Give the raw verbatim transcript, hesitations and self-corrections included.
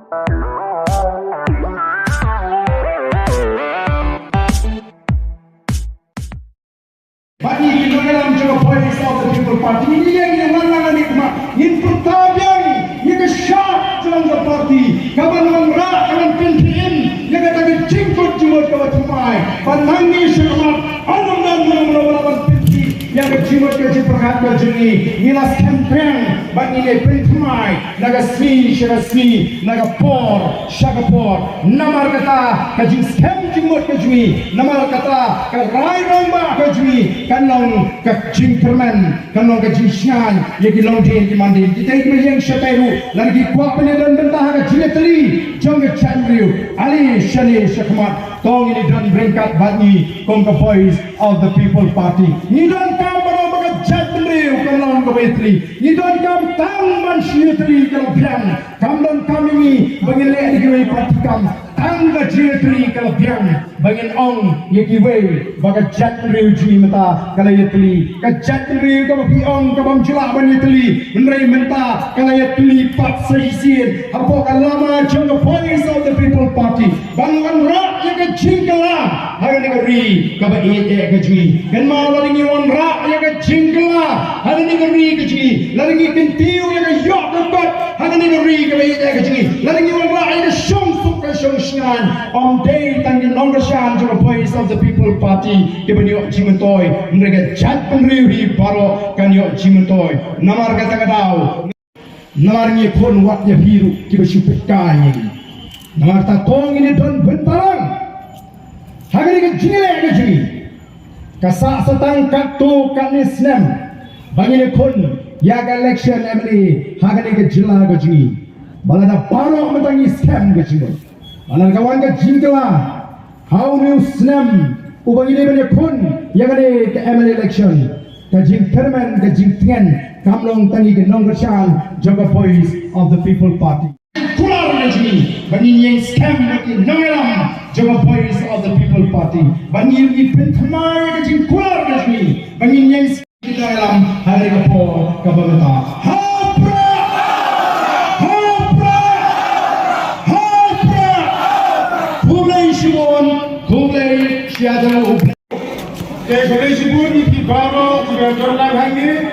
Bad ngi ki nongïalam jong ka Voice of the People Party, ngi ïeng ngi wan lang ngi ma ngin pyrta biang ïa ka shad jong ka party, kaban wanrah kaban pynthiem ïa kata ka jingkut jingmut kaba thymmai. Bad nangne shakhmat, ynda ynda ynda ynda ban pynthiem ïa ka jingmut ka jingpyrkhat ka jong ngi, ngi la skhem biang bad ngi ïa pynthymmai na ka sngi sha ka sngi, na ka por sha ka por. Namar kata ka jingskhem jingmut ka jong ngi, namar kata ka rai rangbah ka jong ngi kan long ka jingkyrmen, kan long ka jingshngaiñ ïa ki longdien ki mandien. Kita kiba ïeng shatai ruh, lada ki kwah ban ïadon bynta ha ka jingïatylli jong ka jaitbynriew, ale shane shakhmat, to ngin ïadon ryngkat bad ngi kum ka Voice of the People Party. Ngi donkam ban ong ba ka jaitbynriew kan long kaba ïatylli. Ngi donkam tang ban shu ïatylli ka la biang. Kam donkam ïa ngi ba ngin leh da kiwei pat ki kam. Tang ka jingïatylli ka la biang ba ngin ong ïa kiwei ba ka jaitbynriew jong ngi mynta ka la ïatylli. Ka jaitbynriew kaba phi ong ka bym ju lah ban ïatylli, hynrei mynta ka la ïatylli pat sa shisien hapoh ka lama jong ka Voice of the People Party. Ban wanrah ïa ka jingkylla ha kane ka ri kaba ïeit eh ka jong ngi. Kynmaw, lada ngi wanrah ïa ka jingkylla ha kane ka ri ka jong ngi, lada ngi kyntiew ïa ka ïoh ka kot ha kane ka ri kaba ïeit eh ka jong ngi, lada ngi wanrah ïa ka shongsuk ka shongshngaiñ, ym dei tang ki nongkyrshan jong ka Voice of the People Party kiban ïoh jingmyntoi, hynrei ka jaitbynriew hi baroh kan ïoh jingmyntoi. Namar kata ka daw, namar ngi khun wat ïa phi ruh kiba shu peit kai ïa ngi. Namar kata to ngin ïadon bynta lang ha kane ka jingïaleh ka jong ngi. Ka sah sa tang katto katne snem ba ngin ïakhun ïa ka election M L A ha kane ka jylla ka jong ngi. Ba lada baroh mynta ngi skhem ka jingmut, ba lada ka wan ka jingkylla ha une u snem uba ngi dei ban ïakhun ïa kane ka M L A election, ka jingkyrmen ka jingtngen kam long tang ïa ki nongkyrshan jong ka Voice of the People Party. Kular ka jong ngi ba ngin ïeng skhem bad ki nongïalam jong ka Voice of the People Party, ba ngin ïeng pynthymmai ka jingkular ka jong ngi ba ngin ïeng skhem ki nongïalam ha kane ka por kaba mynta. Ha u Prah! Ha u Prah! Ha u Prah! Khublei shibun, khublei shihajar. Te khublei shibun ïa phi baroh kiba don lang hangne.